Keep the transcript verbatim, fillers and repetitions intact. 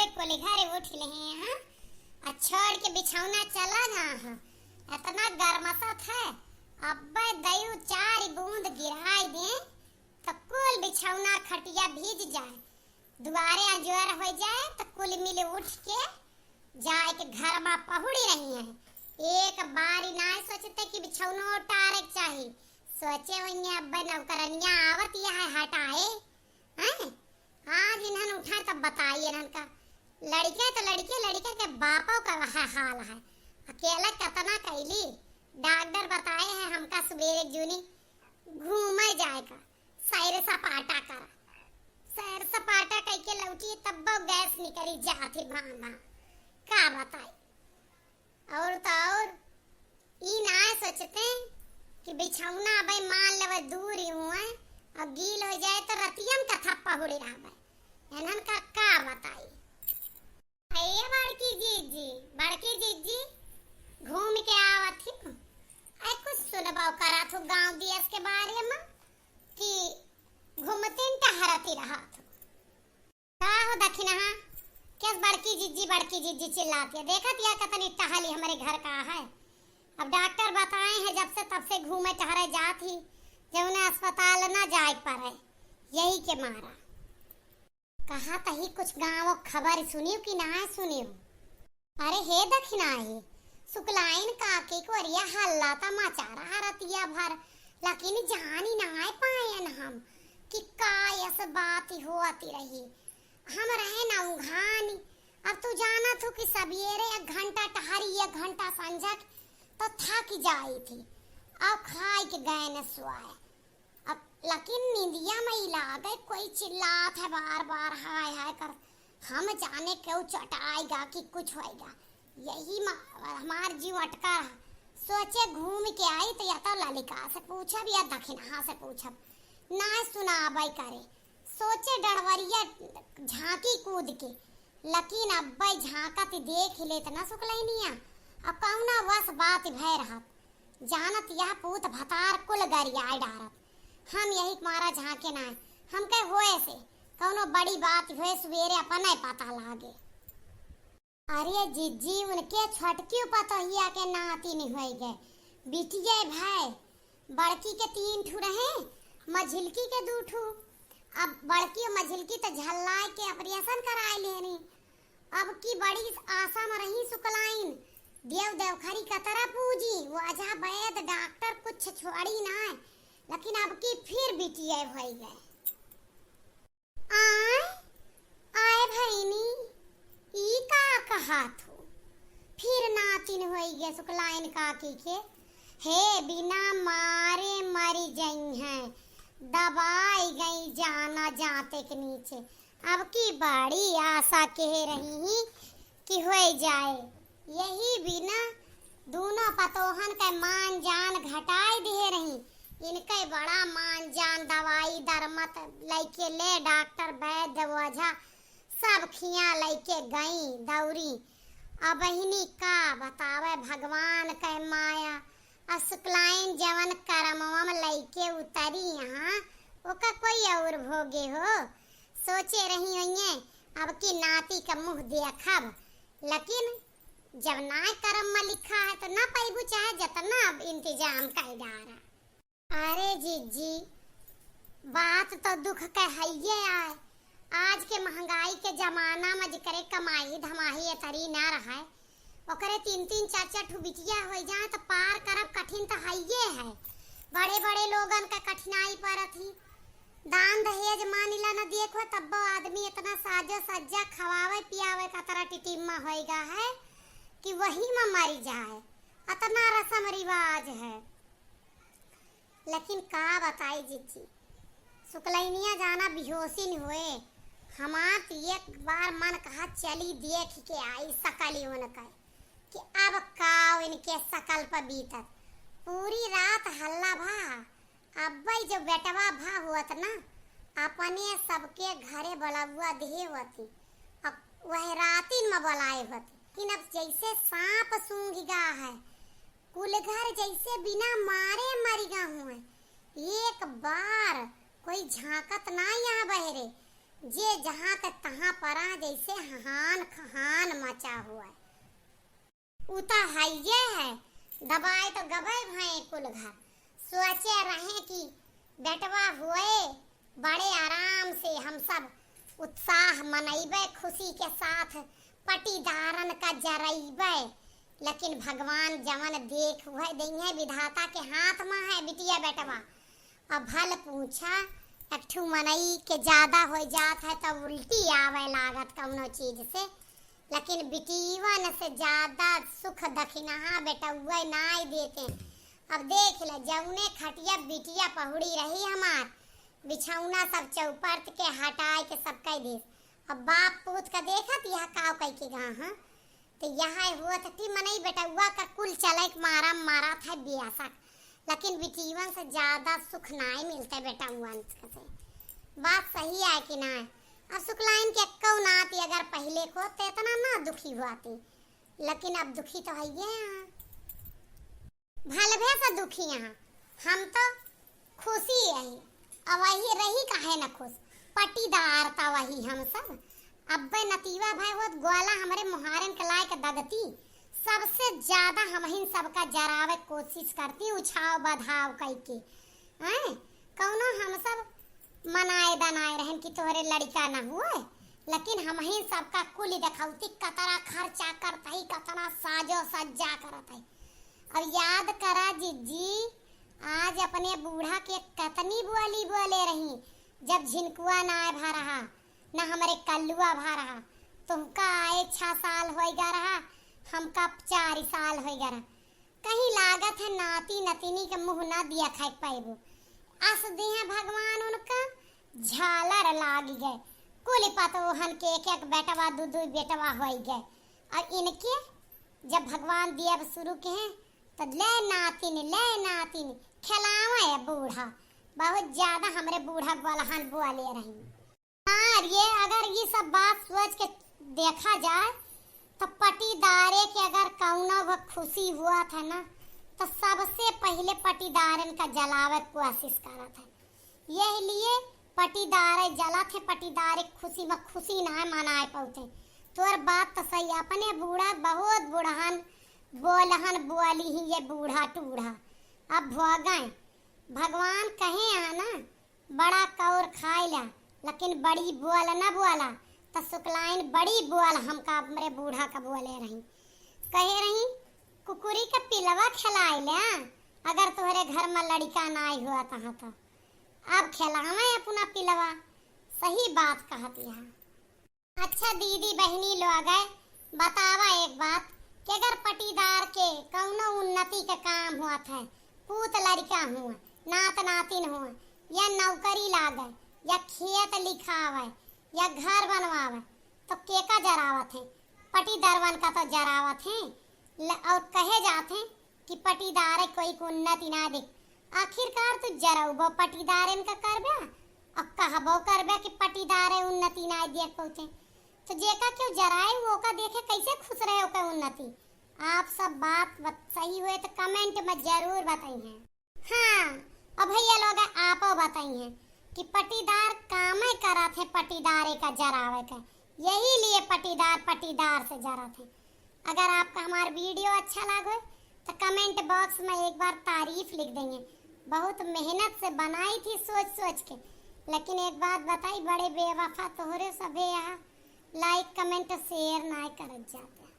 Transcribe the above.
कुल घर उठ लेहे हैं, हाँ? आ छोड़ के बिछौना चला गा, हाँ? इतना गरमसत है, अब्बे दयू चार बूंद गिराई दे, तो कुल बिछौना खटिया भीज जाए, दुआरे अंजोर हो जाए, तो कुल मिल उठ के जाए के घर मा पहुड़ी रही हैं। एक बारी नाय सोचते कि बिछौनो टारे के चाही। सोचे होइए, अब्बे नौकरनिया आवत यह है हटाए, हैं? आज इन्हन उठा तब बताई इन्हन का। लड़के तो लड़के, लड़के के बापो का वह हाल है। अकेला कतना कैली, डॉक्टर बताए हैं हमका सुबेरे जूनी घूमे जाए का, सैर सपाटा करा। सैर सपाटा कइके लौटी तब्बो गैस निकली जात ही भां भां। का बताई? और तो और ई ना सोचते कि बिछौना अबे मान लेवे दूर ही हुए और गील हो जाए तो रतियन का थप्पा हुड़े रहबे। इन्हन का का बताई? ए बड़की जीजी, बड़की जीजी, घूम के आवत ही। ऐ कुछ सुनबो करत हो गांव दियस के बारे में कि घूमतिन टहरती रहत हो। का हो दखिनहा? केस बड़की जीजी, बड़की जीजी चिल्लात है? देखत या कतनी टहली हमरे घर का है। अब डॉक्टर बताए हैं जब से तब से घूमे टहरे जात ही, जौने अस्पताल ना जाए पड़े, यही के मारा। कहा तही कुछ गाँव खबर सुनियो कि ना सुनियो? अरे हे दखिनाही, सुकलाइन काकी कोरिया हल्ला त मचा रहा रतिया भर, लेकिन जानी ना पायन हम कि का यस बात होती रही। हम रहे ना उघानी। अब तू जानत हो कि सवेरे एक घंटा टहरी, एक घंटा संझक, तो थक जाई थी। अब खाई के गए न सोए। अब लेकिन निंदिया में इलागे कोई चिल्लात है बार बार, हाय हाय कर। हम जाने क्यों चटाएगा कि कुछ होएगा, यही मा-, हमार जीव अटका रहा। सोचे घूम के आई तो या तो ललिका से पूछब या दखिनहा से पूछब, ना सुनाबे करे। सोचे डड़वरिया झांकी कूद के, लेकिन अब्बे झांकत देख लेत ना सुकलैनिया, अब कौना वस बात भय रहत। जानत यह पूत भतार कुल गरियाए डारत। हम यही मारा झांके ना, हम कहे होए से कौनो बड़ी बात होए, सवेरे अपने पता लागे। अरे जिज्जी, उनके छोटकी पतोहिया के नातिन होई गए, बिटिये भाई। बड़की के तीन ठू रहे, मझिलकी के दू ठू। अब बड़की और मझिलकी तो झल्लाए के ऑपरेशन कराए लेनी। अब की बड़ी आशा में रही सुकलाइन, देव देवखरी कतरा पूजी, वो अजा बैद डॉक्टर कुछ छोड़ी ना, लेकिन अब की फिर बिटिये होई गए। आय, आय भैनी, ई का कहत हो? फिर नातिन होई गे सुकलाइन काकी के। हे बिना मारे मरी जइहैं, दबाई गई जाना जाते के नीचे। अब की बड़ी आशा कह रही ही कि होई जाए। यही बिना दूनो पतोहन के मान जान घटाई दिहे रही। इनके बड़ा मान जान दवाई दरमत लइके ले डॉक्टर वैद्य ओझा सब खिया लइके गई दौरी। अब बहिनी का बतावे भगवान के माया। अब सुकलाइन जवन करमवा में लइके उतरी यहाँ, ओका कोई और भोगे हो। सोचे रही होइए, अब की नाती का मुँह देखब, लेकिन जब ना करम में लिखा है तो ना पैबू, चाहे जितना अब इंतजाम कर डारा। अरे जीजी, बात तो दुख के हइये आए। आज के महंगाई के जमाना में जेकरे कमाई धमाई एतरी ना रहे, ओकरे तीन तीन चार चार ठू बिटिया हो जाए तो पार करब कठिन तो हइये है। बड़े बड़े लोगन का कठिनाई पड़त ही। दान दहेज मानिला न देखो, तब्बो आदमी इतना साजो सज्जा खवावे पियावे का तरह टिटिम्मा होइगा है कि वही में मरी जाए। अतना रसम रिवाज है। लेकिन का बताई जीजी, सुकलैनिया जाना बेहोशी न होए। हमार त एक बार मन कहा चली देख के आई सकल उनके, कि अब का इनके सकल पर बीतत। पूरी रात हल्ला भा, अब्बई जो बेटवा भा होत ना, अपने सबके घरे बलबुआ देहे होती, अब वह रातिन में बलाए होती। लेकिन अब जैसे सांप सूंघ गा है, कुल घर जैसे बिना मारे मरिगा हुए। एक बार कोई झांकत ना यहाँ बहरे, जे जहाँ के तहाँ परा जैसे हान खहान मचा हुआ है। उ त हइये है, दबाए तो गबे भए कुल घर। सोचे रहे कि बेटवा हुए, बड़े आराम से हम सब उत्साह मनइबे, खुशी के साथ पटीदारन का जरइबे, लेकिन भगवान जवन देख हुए दइहे, विधाता के हाथ में है बिटिया बेटवा। अब भल पूछा, एक ठू मनई के ज्यादा हो जात है तब उल्टी आवे लागत कौनो चीज से, लेकिन बिटियवन से ज्यादा सुख दखिनहा बेटउए नाई देते। अब देख ले, जौने खटिया बिटिया पहुड़ी रही हमार, बिछौना सब चौपट के हटाए के सब कह देस। अब बाप पूत का देखत यह काव कह के गा, हाँ? तो यह होत थी मनई बेटउआ का कुल चले के मारा मारा था बेसक, लेकिन बिटियवन से ज्यादा सुख नाई मिलते बेटउवन से। बात सही है कि नाई? अब सुकलाइन के एक्कौ नाती अगर पहले को तो इतना ना दुखी हुआ थी, लेकिन अब दुखी तो है ये हैं। भलभे से दुखी हैं, हम तो खुशी रही, अब वही रही काहे न खुश। पटीदार त वही हम सब। अब्बे नतीवा भय होत ग्वाला हमरे मुहारन के लायक दगती। सबसे ज्यादा हमहिन सबका जरावे कोशिश करती, उछाव बधाव कइके। हैं? कौनो हम सब मनाए दनाए रहन कि तोहरे लड़िका न हुए, लेकिन हमहिन सबका कुल देखौती, कतरा खर्चा करत हई, कतना साजो सज्जा करत हई। अब याद करा जिज्जी, आज अपने बूढ़ा के कतनी बोली बोले रही, जब झिनकुआ नाय भा रहा, न हमरे कल्लुआ भा रहा। तुमका आए छह साल होइगा रहा, हमका चार साल होइगा रहा। कहीं लागत है नाती नतिनी के मुँह ना दिया खाए पाइबो। अस दिहे भगवान उनका झालर लाग गए। कुल पतोहन के एक एक बेटवा, दू दू बेटवा होई गए। और इनके जब भगवान दिया शुरू के हैं, तो ले नातिन, ले नातिन, खिलावे बूढ़ा। बहुत ज्यादा हमरे बूढ़ा गोलहन बोले रही। हाँ, ये अगर ये सब बात सोच के देखा जाए, तो पटीदारे के अगर कौनो वो खुशी हुआ था ना, तो सबसे पहले पटीदारन का जलावे के कोशिश करत है। यही लिए पटीदारे जलत है, पटीदारे के खुशी में खुशी ना मनाए पौते। तोर बात तो सही, अपने बूढ़ा बहुत बूढ़हन बोलहन बोली ही ये बूढ़ा टूढ़ा। अब भोगें, भगवान कहे हैं ना, बड़ा कौर खाए ला, लेकिन बड़ी बोल न बोला। त सुकलाइन बड़ी बोल हमका हमरे बूढ़ा का बोले रही, कहे रही, "कुकुरी का पिलवा खिलाए ला, अगर तोहरे घर में लड़िका नाई हुआ तहाँ तो।" अब खिलावे अपना पिलवा, सही बात कहती है। अच्छा दीदी बहिनी लोग, बतावा एक बात कि अगर पटीदार के कौनो उन्नति के काम हुआ था, पूत लड़िका हुआ, नात नातिन हुआ, या नौकरी लागे, या खेत लिखावे, या घर बनवावे, तो केका जरावत है? पटीदरवन का तो जरावत है। ल-, और कहे जात है कि पटीदारे कोई के उन्नति ना देख। आखिरकार तू जरउबो पटीदारेन का करबे, और कहबो करबे कि पटीदारे उन्नति ना देख पहुँचे। तो जेका केहू जराए, ओका देखे कैसे खुश रहे ओकर उन्नति? आप सब बात बत-, सही हुए तो comment में जरूर बताइए। हाँ, अब भैया लोग आपो बताइए कि पटीदार कामे करत है पटीदारे का जरावे का, यही लिए पटीदार पटीदार से जरत है। अगर आपका हमार video अच्छा लागो तो comment box में एक बार तारीफ लिख देंगे। बहुत मेहनत से बनाई थी सोच सोच के, लेकिन एक बात बताई, बड़े बेवफा तोहरे सभे यहाँ like comment share ना करत जाते।